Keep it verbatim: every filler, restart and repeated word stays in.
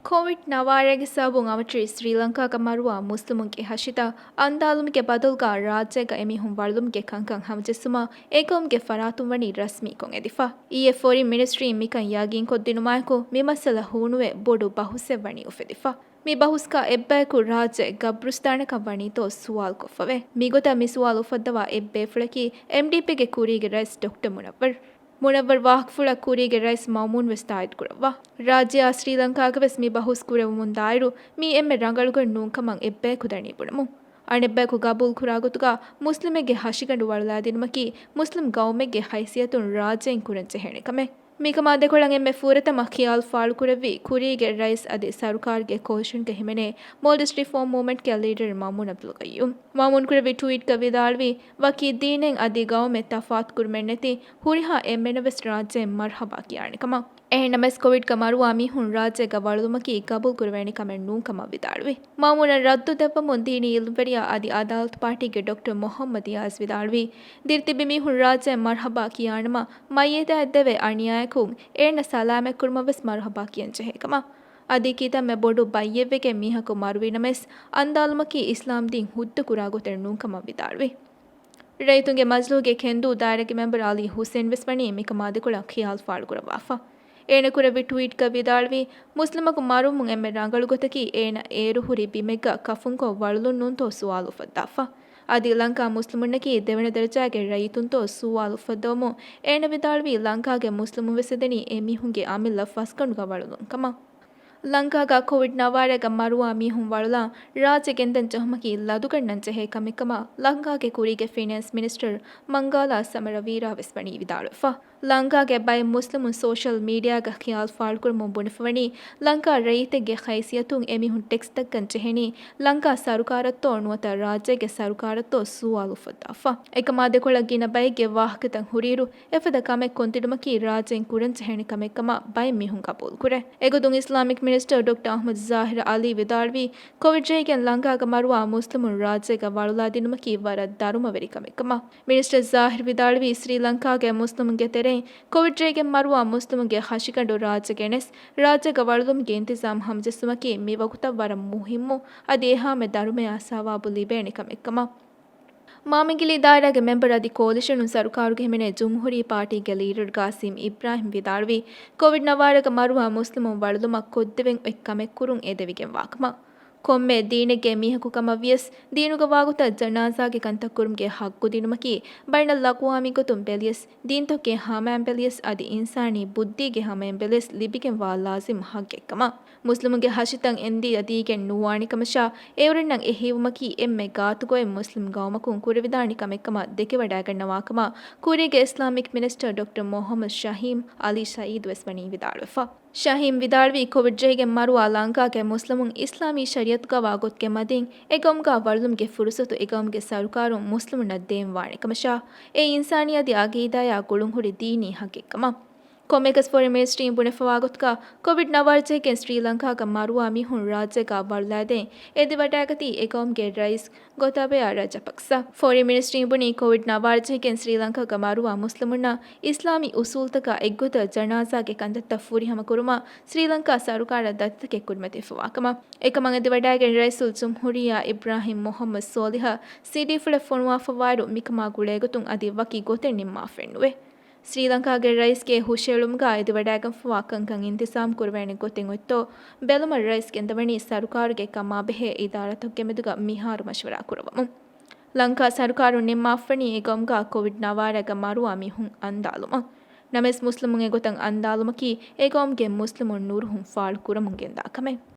ކޮވިޑް ނަވާރައިގެ ސަބަބުން އަވަށުވި ސްރީލަންކާގަ މަރުވާ މުސްލިމުންގެ ހަށިތައް އަންދާލުމުގެ ބަދަލުގަ ރާއްޖޭގަ އެމީހުން ވަޅުލުމުގެ ކަންކަން ހަމަޖެއްސުމަށް އެގައުމުގެ ފަރާތުން ވަނީ ރަސްމީކޮށް އެދިފަ. އިއްޔެ ފޮރިން މިނިސްޓްރީން މިކަން ޔަގީންކޮށްދިނުމާއެކު، މި މައްސަލަ ހޫނުވެ ބޮޑު ބަހުސެއް ވަނީ އުފެދިފަ. މި ބަހުސްގަ އެއްބަޔަކު ރާއްޖެ ގަބްރުސްތާނަކަށް ވަނީތޯ ސުވާލުކޮށްފަވޭ. މިގޮތަށް މި ސުވާލު އުފައްދަވާ އެއްބޭފުޅަކީ އެމްޑީޕީގެ ކުރީގެ ރައީސް ޑޮކްޓަރ މުނައްވަރު. މުނައްވަރު ވާހަކަފުޅަށް ކުރީގެ ރައީސް މައުމޫން ވެސް ތާއީދުކުރައްވާ. ރާއްޖެއާ ސްރީލަންކާގަވެސް މި ބަހުސް ކުރެވެމުން ދާއިރު، މީ އެންމެ ރަނގަޅުގޮތް ނޫންކަމަށް އެއްބަޔަކު ދަނީ ބުނަމުން. އަނެއްބަޔަކު ގަބޫލުކުރާ ގޮތުގަ މުސްލިމެއްގެ ހަށިގަނޑު ވަޅުލައިދިނުމަކީ މުސްލިމް ގައުމެއްގެ ހައިސިއްޔަތުން ރާއްޖޭން ކުރަން ޖެހޭނެ ކަމެއް. މިކަމާ ދެކޮޅަށް އެންމެ ފުރަތަމަ ޚިޔާލު ފާޅުކުރެއްވީ ކުރީގެ ރައީސް އަދި ސަރުކާރުގެ ކޯލިޝަންގަ ހިމެނޭ މޯލްޑިވްސް ރިފޯމް މޫވްމަންޓްގެ ލީޑަރ މައުމޫން އަބްދުލް ގައްޔޫމް. މައުމޫން ކުރެއްވި ޓްވީޓްގަ ވިދާޅުވީ، ވަކި ދީނެއް އަދި ގައުމެއް ތަފާތުކުރުމެއް ނެތި ހުރިހާ އެންމެނަށް ވެސް ރާއްޖޭން މަރުޙަބާ ކިޔާނެ ކަމަށް. އެހެންނަމަވެސް، ކޮވިޑްގަ މަރުވާ މީހުން ރާއްޖޭގަ ވަޅުލުމަކީ ގަބޫލުކުރެވޭނެ ކަމެއް ނޫން ކަމަށް ވިދާޅުވި. މައުމޫނަށް ރައްދު ދެއްވަމުން ދީނީ އިލްމުވެރިޔާ އަދި އަދާލަތު ޕާޓީގެ ޑޮކްޓަރ މުޙައްމަދު އިޔާޒް ވިދާޅުވީ، ދިރިތިބި މީހުން ރާއްޖޭން މަރުޙަބާ ކިޔާނަމަ، މައްޔިތާ އެއްދެވޭ އަނިޔާއަކުން އޭނަ ސަލާމަތްކުރުމަށް ވެސް މަރުޙަބާ ކިޔަން ޖެހޭ ކަމަށް. އަދި ކިތަންމެ ބޮޑު ބައްޔެއްވެގެން މީހަކު މަރުވި ނަމަވެސް، އަންދާލުމަކީ އިސްލާމްދީން ހުއްދަކުރާ ގޮތެއް ނޫން ކަމަށް ވިދާޅުވި. ރައްޔިތުންގެ މަޖިލީހުގެ ކެންދޫ ދާއިރާގެ މެމްބަރު އަލީ ހުސެން ވެސް ވަނީ މިކަމާ ދެކޮޅަށް ޚިޔާލު ފާޅުކުރައްވާފަ. އޭނަ ކުރެއްވި ޓްވީޓްގަ ވިދާޅުވީ، މުސްލިމަކު މަރުވުމުން އެންމެ ރަނގަޅު ގޮތަކީ އޭނަ އޭރު ހުރި ބިމެއްގަ ކަފުންކޮށް ވަޅުލުން ނޫންތޯ ސުވާލު އުފައްދާފަ. އަދި ލަންކާ މުސްލިމުންނަކީ ދެވަނަ ދަރަޖާގެ ރައްޔިތުންތޯ ސުވާލު އުފައްދަވަމުން އޭނަ ވިދާޅުވީ، ލަންކާގެ މުސްލިމުން ވެސް އެދެނީ އެމީހުންގެ އަމިއްލަ ފަސްގަނޑުގަ ވަޅުލުން ކަމަށް. ލަންކާގަ ކޮވިޑް ނަވާރައިގަ މަރުވާ މީހުން ވަޅުލާ ރާއްޖެ ގެންދަން ޖެހުމަކީ ލަދުގަންނަން ޖެހޭ ކަމެއްކަމަށް ލަންކާގެ ކުރީގެ ފިނޭންސް މިނިސްޓަރ މަންގާލާ ސަމަރަވީރާ ވެސް ވަނީ ވިދާޅުވެފަ. ލަންކާގެ ބައެއް މުސްލިމުން ސޯޝަލް މީޑިއާގަ ޚިޔާލު ފާޅުކުރަމުން ބުނެފަވަނީ، ލަންކާ ރައްޔިތެއްގެ ހައިސިއްޔަތުން އެމީހުން ޓެކްސް ދައްކަން ޖެހެނީ ލަންކާ ސަރުކާރަށްތޯ ނުވަތަ ރާއްޖޭގެ ސަރުކާރަށްތޯ ސުވާލު އުފައްދާފަ. އެކަމާ ދެކޮޅަށް ގިނަ ބައެއްގެ ވާހަކަތައް ހުރިއިރު، އެފަދަ ކަމެއް ކޮށްދިނުމަކީ ރާއްޖޭން ކުރަންޖެހޭނެ ކަމެއްކަމަށް ބައެއް މީހުން ގަބޫލުކުރޭ. އެގޮތުން އިސްލާމިކް މިނިސްޓަރ ޑޮކްޓަރ އަޙްމަދު ޒާހިރު އަލީ ވިދާޅުވީ، ކޮވިޑް ޖެހިގެން ލަންކާގަ މަރުވާ މުސްލިމުން ރާއްޖޭގަ ވަޅުލާދިނުމަކީ ވަރަށް ދަރުމަވެރި ކަމެއްކަމަށް. މިނިސްޓަރ ޒާހިރު ވިދާޅުވީ، ސްރީލަންކާގެ މުސްލިމުންގެ ތެރެއިން ކޮވިޑް ޖެހިގެން މަރުވާ މުސްލިމުންގެ ހަށިގަނޑު ރާއްޖެ ގެނެސް، ރާއްޖޭގަ ވަޅުލުމުގެ އިންތިޒާމް ހަމަޖެއްސުމަކީ މިވަގުތަށް ވަރަށް މުހިއްމު، އަދި އެހާމެ ދަރުމަޔާ ސަވާބު ލިބޭނެ ކަމެއްކަމަށް. މާމިންގިލީ ދާއިރާގެ މެމްބަރު އަދި ކޯލިޝަނުން ސަރުކާރުގަ ހިމެނޭ ޖުމްހޫރީ ޕާޓީގެ ލީޑަރު ގާސިމް އިބްރާހިމް ވިދާޅުވީ، ކޮވިޑް ނަވާރައިގަ މަރުވާ މުސްލިމުން ވަޅުލުމަށް ކޮށްދެވެން އޮތް ކަމެއް ކުރުން އެދެވިގެންވާ ކަމަށް. ކޮންމެ ދީނެއްގެ މީހަކު ކަމަށް ވިޔަސް، ދީނުގެ ވާގޮތަށް ޖަނާޒާގެ ކަންތައް ކުރުމުގެ ހައްގު ދިނުމަކީ، ބައިނަލްއަގްވާމީ ގޮތުން ބެލިޔަސް، ދީންތަކުގެ ހަމައިން ބެލިޔަސް އަދި އިންސާނީ ބުއްދީގެ ހަމައިން ބެލިޔަސް ލިބިގެންވާ ލާޒިމް ހައްގެއްކަމަށް. މުސްލިމުންގެ ހަށިތައް އެންދިޔަ ދީގެން ނުވާނެ ކަމަށާ، އެއުރެންނަށް އެ ހީވުމަކީ އެންމެ ގާތުގޮތް މުސްލިމް ގައުމަކުން ކުރެވިދާނެ ކަމެއްކަމަށް ދެކެވަޑައިގަންނަވާކަމަށް ކުރީގެ އިސްލާމިކް މިނިސްޓަރ ޑޮކްޓަރ މުޙައްމަދު ޝަހީމް އަލީ ސައީދު ވެސް ވަނީ ވިދާޅުވެފަ. ޝަހީމް ވިދާޅުވީ، ކޮވިޑް ޖެހިގެން މަރުވާ ލަންކާގެ މުސްލިމުން އިސްލާމީ ޝަރީއަތުގަވާ ގޮތުގެ މަތިން އެގައުމުގަ ވަޅުލުމުގެ ފުރުސަތު އެގައުމުގެ ސަރުކާރުން މުސްލިމުންނަށް ދޭން ވާނެ ކަމަށާ، އެ އިންސާނީ އަދި އަގީދާޔާ ގުޅުންހުރި ދީނީ ހައްގެއްކަމަށް. ކޮންމެއަކަސް ފޮރިން މިނިސްޓްރީން ބުނެފަވާ ގޮތުގަ، ކޮވިޑް ނަވާރަ ޖެހިގެން ސްރީލަންކާގަ މަރުވާ މީހުން ރާއްޖޭގަ ވަޅުލައިދޭން އެދިވަޑައިގަތީ އެގައުމުގެ ރައީސް ގޮތަބަޔާ ރަޖަޕަކްސަ. ފޮރިން މިނިސްޓްރީން ބުނީ، ކޮވިޑް ނަވާރަ ޖެހިގެން ސްރީލަންކާގަ މަރުވާ މުސްލިމުންނަށް އިސްލާމީ އުސޫލުތަކާ އެއްގޮތަށް ޖަނާޒާގެ ކަންތައްތައް ފުރިހަމަ ކުރުމަށް ސްރީލަންކާ ސަރުކާރަށް ދަތިތަކެއް ކުރިމަތިވެފަވާކަމަށް. އެކަމަށް އެދިވަޑައިގެން ރައީސުލްޖުމްހޫރިއްޔާ އިބްރާހިމް މުޙައްމަދު ސޯލިހަށް ސީޑީފުޅެއް ފޮނުވާފަވާއިރު، މިކަމާ ގުޅޭގޮތުން އަދި ވަކި ގޮތެއް ނިންމާފައެއްނުވޭ. ސްރީލަންކާގެ ރައީސްގެ ހުށައެޅުމުގަ އެދިވަޑައިގެންފަވާ ކަންކަން އިންތިޒާމް ކުރެވޭނެ ގޮތެއް އޮތްތޯ ބެލުމަށް ރައީސް ގެންދަވަނީ ސަރުކާރުގެ ކަމާބެހޭ އިދާރާތަކުގެ މެދުގަ މިހާރު މަޝްވަރާ ކުރައްވަމުން. ލަންކާ ސަރުކާރުން ނިންމާފަވަނީ އެގައުމުގަ ކޮވިޑް ނަވާރައިގަ މަރުވާ މީހުން އަންދާލުމަށް. ނަމަވެސް މުސްލިމުން އެގޮތަށް އަންދާލުމަކީ އެގައުމުގެ މުސްލިމުން ނުރުހުން ފާޅު ކުރަމުން ގެންދާ ކަމެއް.